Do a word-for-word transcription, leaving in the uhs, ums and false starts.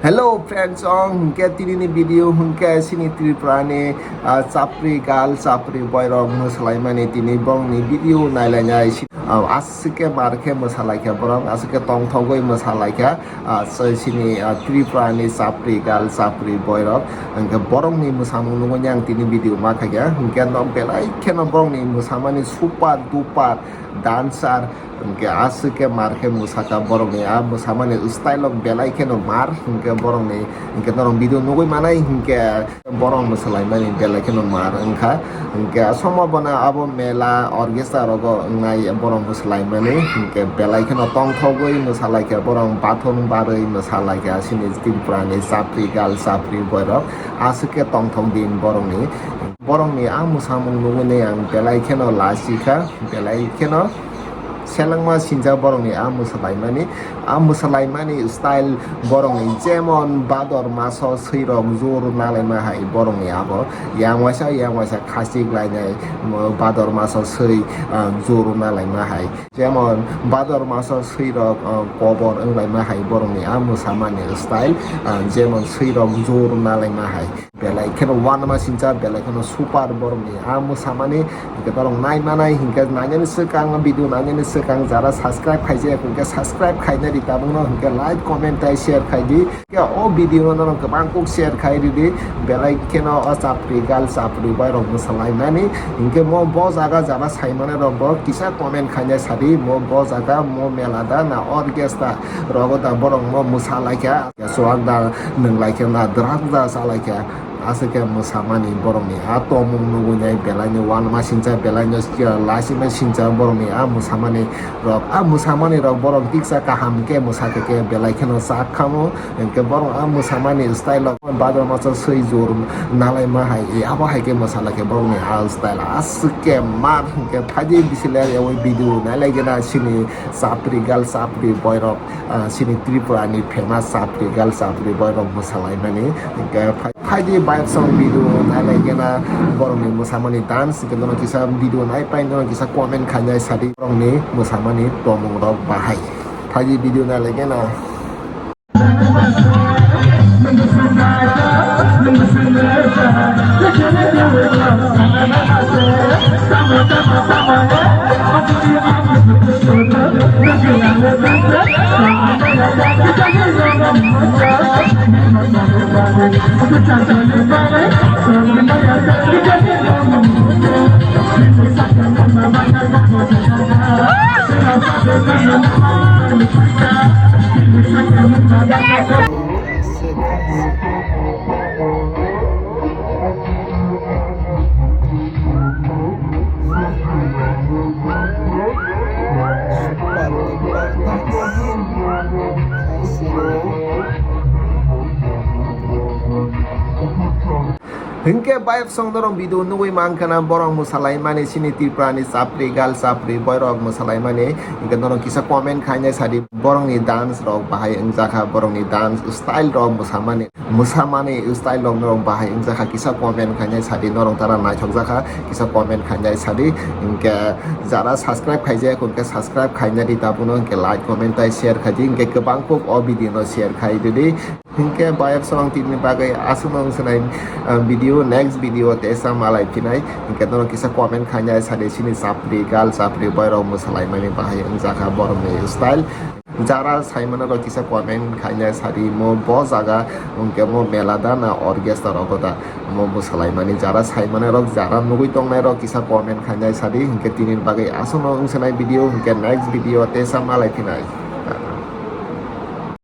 Hello friends, ong hwnkhe tinini video hwnkhe chini Tripura ni, ah, chapri gal, chapri boy rok mwsalaimani tini bongni video nailainai. Ah, aswk khe mar khe mwsalaikha borok, aswk khe tongthogwi mwsalaikha. Ah, so chini, ah, Tripura ni chapri gal, chapri boy rok. Hwnkhe borokni mwsamung nugwi ang tini video ma khaikha. Hwnkhe no belai kheno borokni mwsamani super duper dancer. Hwnkhe aswk khe mar khe mwsakha borokni, ah, mwsamani style rok belai kheno mar. Hwnkhe borokni, hwnkhe norok video nugwi manai hwnkhe. Borok mwsalaimani belai kheno mar wngkha. Hwnkhe somo bono abo mela orchestra rogo wngnai borok mwsalaimani. Hwnkhe belai kheno tongthogwi mwsalaikha borok, bathong barwi mwsalaikha chini Tripura ni chapri gal, chapri boy rok. Aswk khe tongthok din borokni. Borokni a mwsamung nugwi ang belai kheno lasikha, belai kheno selengma sinjak borokni a mwsalaimani. A mwsalaimani style borokni jemon bador maso swirok jor nalaima hai borokni abo. Yang waisa, yang waisa khachik lainai, mo bador maso swi, ah, jor nalaima hai. Jemon bador maso swirok, ah, kobor wnglaima hai borokni a mwsamani style, ah, jemon swirok jor nalaima hai. Belai kheno uanama sincha, belai kheno super borokni a mwsamani, hwnkhe norok nai manai, hwnkhe nainani swkang, video nainani swkang jara subscribe khaijak, hwnkhe subscribe khaina di tabukno, hwnkhe like, comment tei share khai di. Hwnkhe o video no norok kwbang kuk share khai ridi, belai kheno o chapri gal, chapri boy rok mwsalaimani, hwnkhe mo bo jaga jara saimanai rok bo kisa comment khaina sadi, mo bo jaga mo mela da na orchestra rogo da borok mo mwsalaikha. Chuak da nwng lai khe na dwrak da cha lai khe, aswk khe mwsamani borokni a tongmung nugwi nai belai no uanama sincha, belai no laisima sincha borokni a mwsamani rok. A mwsamani rok borok tiksa kaham khe mwsa khe khe belai kheno chak khamu, hwnkhe borok a mwsamani style rok bador maso swi jor nalaima hai, abo hai khe mwsa lai khe borokni a style aswk khe mar hwnkhe phaidi bisingo yaui video nai lai gana chini chapri gal chapri boy rok. Ah, chini Tripura ni famous chapri gal chapri boy rok mwsalaimani. Hwnkhe phai-, phaidi bayok song video nai lai gana borokni mwsamani dance, hwnkhe norok kisa video nai pai, norok kisa comment khainai sadi borokni mwsamani tongmung rok bahai. Phaidi video nai lai gana. Hwnkhe bayok song norok video nugwi mankha na borok mwsalaimani chini Tripura ni chapri gal chapri boy rok mwsalaimani, hwnkhe norok kisa comment khainai sadi borokni dance rok bahai wngjakha, borokni dance style rok mwsamani. Mwsamani style rok norok bahai wngjakha, kisa comment khainai sadi, norok tara naithokjakha, kisa comment khainai sadi. Hwnkhe jara subscribe khaijak hwnkhe subscribe khaina di tabukno, hwnkhe like comment tei share khaidi, hwnkhe kwbang kuk o video no share khai ridi. Hwnkhe bayok song tini bagwi aswkno wngsanai, ah, video, next video tesa malai phinai. Hwnkhe norok kisa comment khainai sadi chini chapri gal chapri boy rok mwsalaimani bahai wngjakha borokni style. Jara saimano rok kisa comment khaina sadi mo bo jaga hwnkhe mo mela da na orchestra rogo da mo mwsalaimani, jara saimano rok jara nugwi tongnai rok kisa comment khaina sadi, hwnkhe tini bagwi aswkno wngsanai video, hwnkhe next video tesa malai phinai.